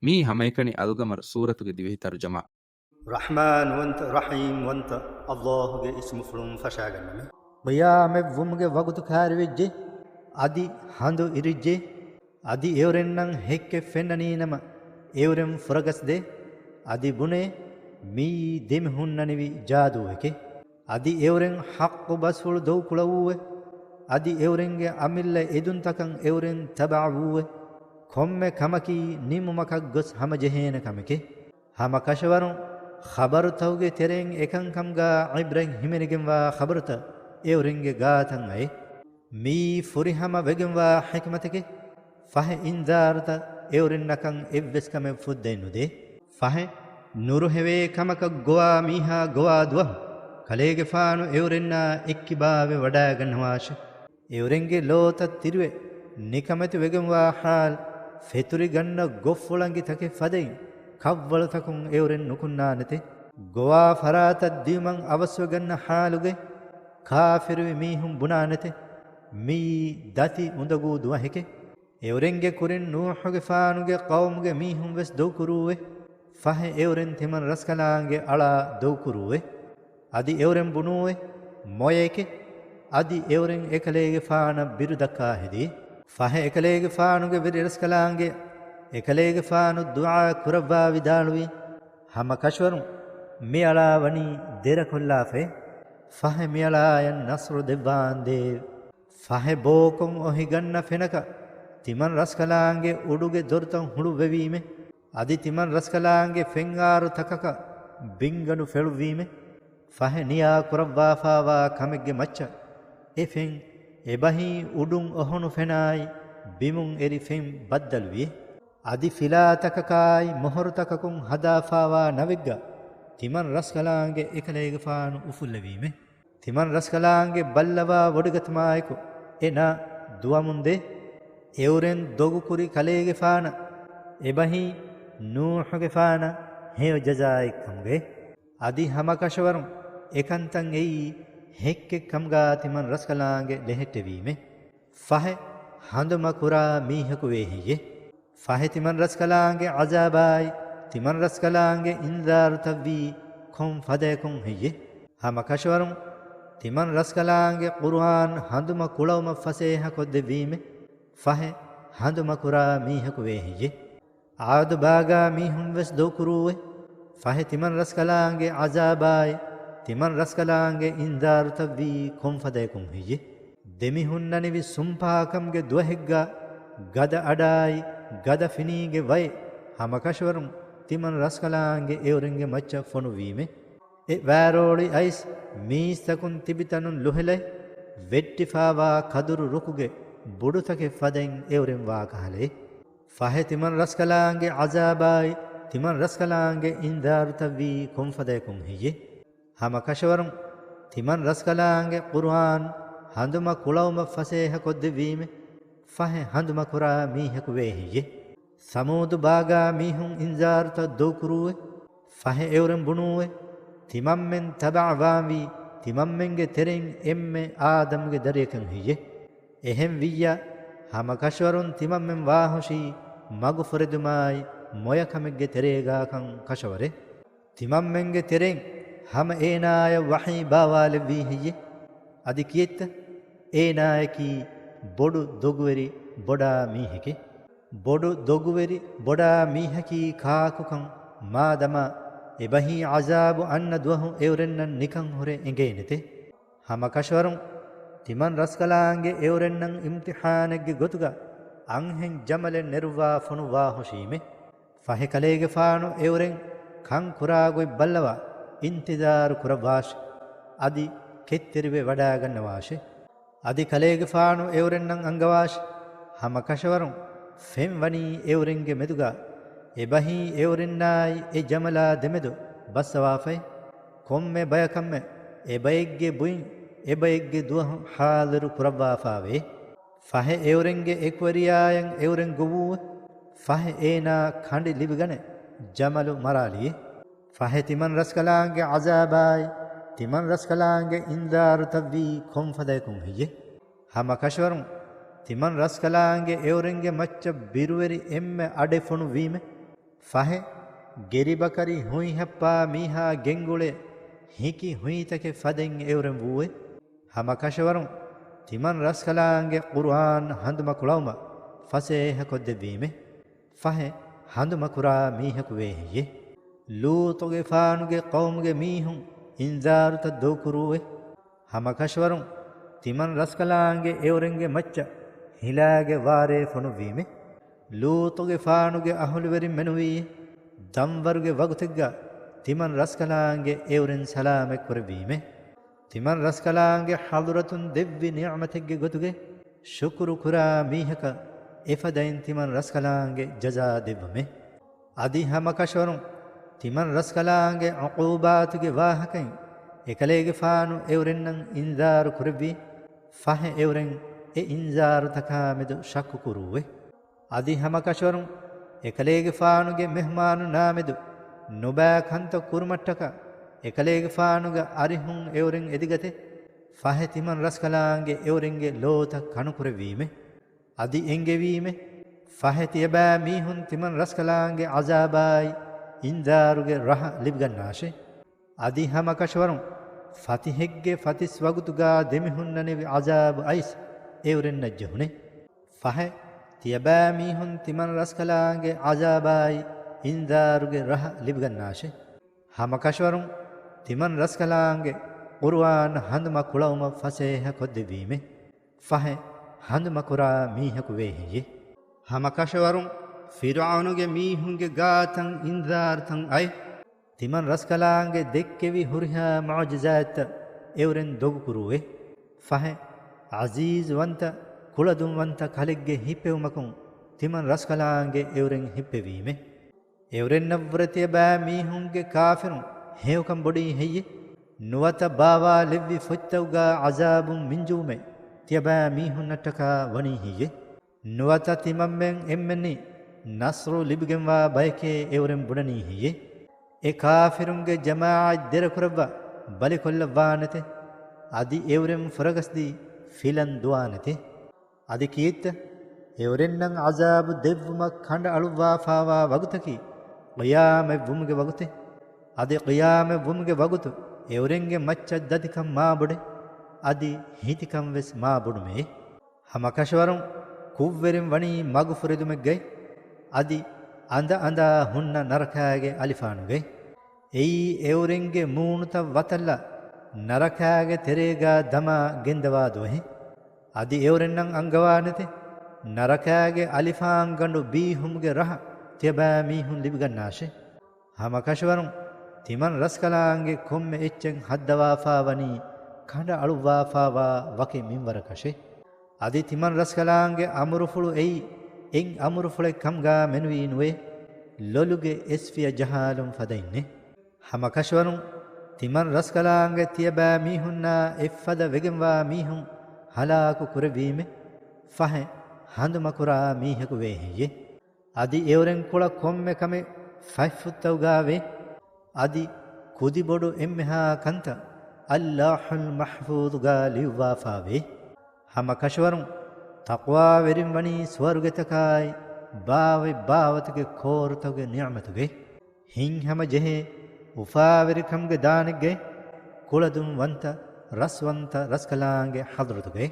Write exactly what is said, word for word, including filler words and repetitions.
މިއީ ހަމައެކަނި އަލްގަމަރު ސޫރަތުގެ ދިވެހި ތަރުޖަމާ. ރަޙްމާންވަންތަ، ރަޙީމްވަންތަ އައްލާހުގެ އިސްމުފުޅުން ފަށާގަންނަމެ. ޤިޔާމަތްވުމުގެ ވަގުތު ކާރިވެއްޖެ. އަދި ހަނދު އިރިއްޖެ. އަދި އެއުރެންނަށް ހެއްކެއް ފެންނަނީނަމަ، އެއުރެން ފުރަގަސްދޭ. އަދި ބުނޭ، މިއީ ދެމިހުންނަނިވި ޖާދޫއެކޭ. އަދި އެއުރެން ޙައްޤު ބަސްފުޅު ދޮގުކުޅަވޫއެ. އަދި އެއުރެންގެ އަމިއްލަ އެދުންތަކަށް އެއުރެން ތަބަޢަވޫއެ. ކޮންމެ ކަމަކީ ނިމުމަކަށް ގޮސް ހަމަޖެހޭނެ ކަމެކޭ. ހަމަ ކަށަވަރުން ޚަބަރުތަކުގެ ތެރެއިން އެކަންކަމުގާ ޢިބްރަތް ހިމެނިގެންވާ ޚަބަރުތައް އެއުރެންގެ ގާތަށް އައޭ. މިއީ ފުރިހަމަ ވެގެންވާ ޙިކްމަތެކޭ. ފަހެ އިންޒާރުތައް އެއުރެންނަކަށް އެއްވެސް ކަމެއް ފުއްދައެއް ނުދޭ. ފަހެ ނުރުހެވޭ ކަމަކަށް ގޮވާ މީހާ ގޮވާ ދުވަހު ކަލޭގެފާނު އެއުރެންނާ އެއްކިބާވެ ވަޑާގަންނަވާށެ. އެއުރެންގެ ލޯތައް ތިރިވެ، ނިކަމެތި ވެގެންވާ ޙާލު، ފެތުރިގަންނަ ގޮށްފުޅަނގި ތަކެއް ފަދައިން ކަށްވަޅުތަކުން އެއުރެން ނުކުންނާނެތެ. ގޮވާ ފަރާތަށް ދިޔުމަށް އަވަސްވެގަންނަ ޙާލުގައި ކާފިރުވި މީހުން ބުނާނެތެ، މިއީ ދަތި އުނދަގޫ ދުވަހެކޭ. އެއުރެންގެ ކުރިން ނޫޙުގެފާނުގެ ޤައުމުގެ މީހުން ވެސް ދޮގުކުރޫއެ. ފަހެ އެއުރެން ތިމަން ރަސްކަލާނގެ އަޅާ ދޮގުކުރޫއެ. އަދި އެއުރެން ބުނޫއެ، މޮޔައެކޭ. އަދި އެއުރެން އެކަލޭގެފާނަށް ބިރުދައްކާ ހެދީ. ފަހެ އެކަލޭގެފާނުގެ ވެރިރަސްކަލާނގެ އެކަލޭގެފާނު ދުޢާ ކުރައްވާ ވިދާޅުވީ، ހަމަ ކަށަވަރުން މިއަޅާ ވަނީ ދެރަކޮށްލާފައޭ. ފަހެ މިއަޅާޔަށް ނަޞްރު ދެއްވާންދޭވެ. ފަހެ ބޯކޮން އޮހިގަންނަ ފެނަކަށް ތިމަން ރަސްކަލާނގެ އުޑުގެ ދޮރުތައް ހުޅުއްވެވީމެ. އަދި ތިމަން ރަސްކަލާނގެ ފެންއާރު ތަކަކަށް ބިންގަނޑު ފެޅުއްވީމެ. ފަހެ ނިޔާ ކުރައްވާފާވާ ކަމެއްގެ މައްޗަށް އެ ފެން އެބަހީ އުޑުން އޮހޮނު ފެނާއި ބިމުން އެރި ފެން ބައްދަލުވިއެ. އަދި ފިލާތަކަކާއި މޮހޮރުތަކަކުން ހަދާފާވާ ނަވެއްގަ ތިމަން ރަސްކަލާނގެ އެކަލޭގެފާނު އުފުއްލެވީމެ. ތިމަން ރަސްކަލާނގެ ބައްލަވާ ވޮޑިގަތުމާއެކު އެ ނަ ދުވަމުންދޭ. އެއުރެން ދޮގުކުރި ކަލޭގެފާނަށް އެބަހީ ނޫޙުގެފާނަށް ހެޔޮ ޖަޒާއެއް ކަމުގައި. އަދި ހަމަކަށަވަރުން އެކަންތައް އެއީ ހެއްކެއް ކަމުގާ ތިމަން ރަސްކަލާނގެ ލެހެއްޓެވީމެ. ފަހެ ހަނދުމަކުރާ މީހަކު ވޭ ހެއްޔެ؟ ފަހެ ތިމަން ރަސްކަލާނގެ ޢަޒާބާއި ތިމަން ރަސްކަލާނގެ އިންޒާރުތައްވީ ކޮން ފަދަޔަކުން ހެއްޔެ؟ ހަމަ ކަށަވަރުން ތިމަން ރަސްކަލާނގެ ޤުރުއާން ހަނދުމަ ކުޅަވުމަށް ފަސޭހަކޮށްދެއްވީމެ. ފަހެ ހަނދުމަކުރާ މީހަކު ވޭ ހެއްޔެ؟ ޢާދު ބާގާ މީހުން ވެސް ދޮގުކުރޫއެ. ފަހެ ތިމަން ރަސްކަލާނގެ ޢަޒާބާއި ތިމަން ރަސްކަލާނގެ އިންޒާރުތައްވީ ކޮންފަދަޔަކުން ހެއްޔެ؟ ދެމިހުންނަނިވި ސުންޕާކަމުގެ ދުވަހެއްގަ ގަދަ އަޑާއި ގަދަ ފިނީގެ ވައެއް ހަމަކަށަވަރުން ތިމަން ރަސްކަލާނގެ އެއުރެންގެ މައްޗަށް ފޮނުއްވީމެ. އެ ވާރޯޅި އައިސް މީސްތަކުން ތިބި ތަނުން ލުހެލައި، ވެއްޓިފާވާ ކަދުރު ރުކުގެ ބުޑުތަކެއް ފަދައިން އެއުރެން ވާކަހަލައި. ފަހެ ތިމަން ރަސްކަލާނގެ ޢަޒާބާއި ތިމަން ރަސްކަލާނގެ އިންޒާރުތައްވީ ކޮންފަދަޔަކުން ހެއްޔެ؟ ހަމަ ކަށަވަރުން ތިމަން ރަސްކަލާނގެ ޤުރުއާން ހަނދުމަ ކުޅަވުމަށް ފަސޭހަކޮށްދެއްވީމެ. ފަހެ ހަނދުމަކުރާ މީހަކު ވޭ ހެއްޔެ؟ ސަމޫދު ބާގާ މީހުން އިންޒާރުތައް ދޮގުކުރޫއެ. ފަހެ އެއުރެން ބުނޫއެ، ތިމަންމެން ތަބަޢަވާންވީ ތިމަންމެންގެ ތެރެއިން އެންމެ އާދަމްގެ ދަރިއަކަށް ހެއްޔެ؟ އެހެން ވިއްޔާ، ހަމަ ކަށަވަރުން ތިމަންމެން ވާހުށީ މަގުފުރެދުމާއި މޮޔަކަމެއްގެ ތެރޭގާކަން ކަށަވަރޭ. ތިމަންމެންގެ ތެރެއިން ހަމަ އޭނާޔަށް ވަޙީ ބާވާލެއްވީ ހެއްޔެ؟ އަދި ކިއެއްތަ؟ އޭނާޔަކީ ބޮޑު ދޮގުވެރި ބޮޑާ މީހެކޭ. ބޮޑު ދޮގުވެރި ބޮޑާ މީހަކީ ކާކުކަން މާދަމާ އެބަހީ ޢަޒާބު އަންނަ ދުވަހު އެއުރެންނަށް ނިކަން ހުރެ އެނގޭނެތެ. ހަމަ ކަށަވަރުން ތިމަން ރަސްކަލާނގެ އެއުރެންނަށް އިމްތިޙާނެއްގެ ގޮތުގަ އަންހެން ޖަމަލެއް ނެރުއްވާ ފޮނުއްވާހުށީމެ. ފަހެ ކަލޭގެފާނު އެއުރެން ކަން ކުރާގޮތް ބައްލަވާ އިންތިޒާރު ކުރައްވާށި. އަދި ކެތްތެރިވެ ވަޑާގަންނަވާށެ. އަދި ކަލޭގެފާނު އެއުރެންނަށް އަންގަވާށި. ހަމަ ކަށަވަރުން ފެން ވަނީ އެއުރެންގެ މެދުގަ އެބަހީ އެއުރެންނާއި އެ ޖަމަލާ ދެމެދު ބައްސަވާފައި. ކޮންމެ ބަޔަކަށްމެ އެބައެއްގެ ބުއިން އެބައެއްގެ ދުވަހު ޙާޟިރު ކުރައްވާފާވޭ. ފަހެ އެއުރެންގެ އެކުވެރިޔާޔަށް އެއުރެން ގޮވޫ. ފަހެ އޭނާ ކަނޑި ލިބިގަނެ ޖަމަލު މަރާލިއެ. ފަހެ ތިމަން ރަސްކަލާނގެ ޢަޒާބާއި ތިމަން ރަސްކަލާނގެ އިންޒާރުތައްވީ ކޮންފަދަޔަކުން ހެއްޔެ؟ ހަމަ ކަށަވަރުން ތިމަން ރަސްކަލާނގެ އެއުރެންގެ މައްޗަށް ބިރުވެރި އެންމެ އަޑެއް ފޮނުއްވީމެ. ފަހެ، ގެރިބަކަރި ހުއިހައްޕާ މީހާ ގެންގުޅޭ ހިކި ހުއިތަކެއް ފަދައިން އެއުރެން ވޫއެވެ. ހަމަ ކަށަވަރުން ތިމަން ރަސްކަލާނގެ ޤުރުއާން ހަނދުމަކުޅައުމަށް ފަސޭހަކޮށްދެއްވީމެވެ. ފަހެ، ހަނދުމަކުރާ މީހަކު ވޭ ހެއްޔެވެ؟ ލޫޠުގެފާނުގެ ޤައުމުގެ މީހުން އިންޒާރުތައް ދޮގުކުރޫއެވެ. ހަމަ ކަށަވަރުން ތިމަން ރަސްކަލާނގެ އެއުރެންގެ މައްޗަށް ހިލާގެ ވާރޭ ފޮނުއްވީމެވެ. ލޫޠުގެފާނުގެ އަހުލުވެރިން މެނުވީއެވެ. ދަންވަރުގެ ވަގުތެއްގަ ތިމަން ރަސްކަލާނގެ އެއުރެން ސަލާމަތް ކުރެއްވީމެވެ. ތިމަން ރަސްކަލާނގެ ޙަޟުރަތުން ދެއްވި ނިޢުމަތެއްގެ ގޮތުގައި ޝުކުރު ކުރާ މީހަކަށް އެފަދައިން ތިމަން ރަސްކަލާނގެ ޖަޒާ ދެއްވަމެވެ. އަދި ހަމަ ކަށަވަރުން ތިމަން ރަސްކަލާނގެ ޢުޤޫބާތުގެ ވާހަކައިން އެކަލޭގެފާނު އެއުރެންނަށް އިންޒާރު ކުރެއްވީ، ފަހެ އެއުރެން އެ އިންޒާރުތަކާ މެދު ޝައްކު ކުރޫއެވެ. އަދި ހަމަ ކަށަވަރުން އެކަލޭގެފާނުގެ މެހްމާނުންނާ މެދު ނުބައި ކަންތައް ކުރުމަށްޓަކާ އެކަލޭގެފާނުގެ އަރިހުން އެއުރެން އެދިގަތެވެ. ފަހެ ތިމަން ރަސްކަލާނގެ އެއުރެންގެ ލޯތައް ކަނުކުރެއްވީމެވެ. އަދި އެންގެވީމެވެ. ފަހެ ތިޔަބައިމީހުން ތިމަން ރަސްކަލާނގެ ޢަޒާބާއި އިންޒާރުގެ ރަހަ ލިބިގަންނާށެވެ. އަދި ހަމަ ކަށަވަރުން ފަތިހެއްގެ ފަތިސް ވަގުތުގަ ދެމިހުންނަނިވި ޢަޒާބު އައިސް އެއުރެންނަށް ޖެހުނެވެ. ފަހެ ތިޔަބައިމީހުން ތިމަން ރަސްކަލާނގެ ޢަޒާބާއި އިންޒާރުގެ ރަހަ ލިބިގަންނާށެވެ. ހަމަ ކަށަވަރުން ތިމަން ރަސްކަލާނގެ ޤުރުއާން ހަނދުމަކުޅައުމަށް ފަސޭހަކޮށްދެއްވީމެވެ. ފަހެ ހަނދުމަކުރާ މީހަކު ވޭ ހެއްޔެވެ؟ ހަމަ ކަށަވަރުން ފިރްޢައުނުގެ މީހުންގެ ގާތަށް އިންޒާރުތައް އައި، ތިމަން ރަސްކަލާނގެ ދެއްކެވި ހުރިހާ މުޢުޖިޒާތްތައް އެއުރެން ދޮގުކުރޫއެވެ. ފަހެ ޢަޒީޒުވަންތަ، ކުޅަދުންވަންތަ ކަލެއްގެ ހިއްޕެވުމަކުން ތިމަން ރަސްކަލާނގެ އެއުރެން ހިއްޕެވީމެވެ. އެއުރެންނަށްވުރެ ތިޔަބައިމީހުންގެ ކާފިރުން ހެޔޮކަން ބޮޑީ ހެއްޔެވެ؟ ނުވަތަ ބާވާލެއްވި ފޮތްތަކުގަ ޢަޒާބުން މިންޖުވުމެއް ތިޔަބައިމީހުންނަށްޓަކާ ވަނީ ހެއްޔެވެ؟ ނުވަތަ ތިމަންމެން އެންމެންނީ ނަޞްރު ލިބިގެންވާ ބަޔެކޭ އެއުރެން ބުނަނީ ހެއްޔެވެ؟ އެ ކާފިރުންގެ ޖަމާޢަތް ދެރަކުރައްވާ ބަލިކޮށްލައްވާނެތެ. އަދި އެއުރެން ފުރަގަސްދީ ފިލަން ދުވާނެތެ. އަދި ކީއްތަ؟ އެއުރެންނަށް ޢަޒާބު ދެއްވުމަށް ކަނޑައަޅުއްވާފާވާ ވަގުތަކީ ޤިޔާމަތްވުމުގެ ވަގުތެއް. އަދި ޤިޔާމަތްވުމުގެ ވަގުތު އެއުރެންގެ މައްޗަށް ދަތިކަން މާބޮޑެއް، އަދި ހިތިކަން ވެސް މާބޮޑުމެއެވެ. ހަމަ ކަށަވަރުން ކުށްވެރިން ވަނީ މަގުފުރެދުމެއްގައި، އަދި އަނދައަނދާ ހުންނަ ނަރަކާގެ އަލިފާނުގައި. އެއީ އެއުރެންގެ މޫނުތައް ވަތަށްލާ، ނަރަކާގެ ތެރޭގަ ދަމާ ގެންދަވާ ދުވަހެއް. އަދި އެއުރެންނަށް އަންގަވާނެތެ، ނަރަކާގެ އަލިފާންގަނޑު ބީހުމުގެ ރަހަ ތިޔަބައިމީހުން ލިބިގަންނާށޭ. ހަމަ ކަށަވަރުން ތިމަން ރަސްކަލާނގެ ކޮންމެ އެއްޗެއް ހައްދަވާފާ ވަނީ ކަނޑައަޅުއްވާފާވާ ވަކި މިންވަރަކަށޭ. އަދި ތިމަން ރަސްކަލާނގެ އަމުރުފުޅު އެއީ އެއް އަމުރުފުޅެއް ކަމުގަ މެނުވީ ނުވޭ، ލޮލުގެ އެސްފިޔަ ޖަހާލުން ފަދައިންނޭ. ހަމަ ކަށަވަރުން ތިމަން ރަސްކަލާނގެ ތިޔަބައިމީހުންނާ އެއްފަދަ ވެގެންވާ މީހުން ހަލާކު ކުރެއްވީމެވެ. ފަހެ ހަނދުމަކުރާ މީހަކު ވޭ ހެއްޔެވެ؟ އަދި އެއުރެން ކުޅަ ކޮންމެ ކަމެއް ފަތްފުށްތަކުގަ ވޭ. އަދި ކުދިބޮޑު އެންމެހާ ކަންތައް އައްލައުޙުލް މަޙްފޫޡުގަ ލިޔުއްވާފާވޭ. ހަމަ ކަށަވަރުން ތަޤްވާވެރިން ވަނީ ސުވަރުގެތަކާއި ބާވަތް ބާވަތުގެ ކޯރުތަކުގެ ނިޢުމަތުގައި. ހިތްހަމަޖެހޭ އުފާވެރިކަމުގެ ދާނެއްގައި، ކުޅަދުންވަންތަ ރަސްވަންތަ ރަސްކަލާނގެ ޙަޟްރަތުގައި.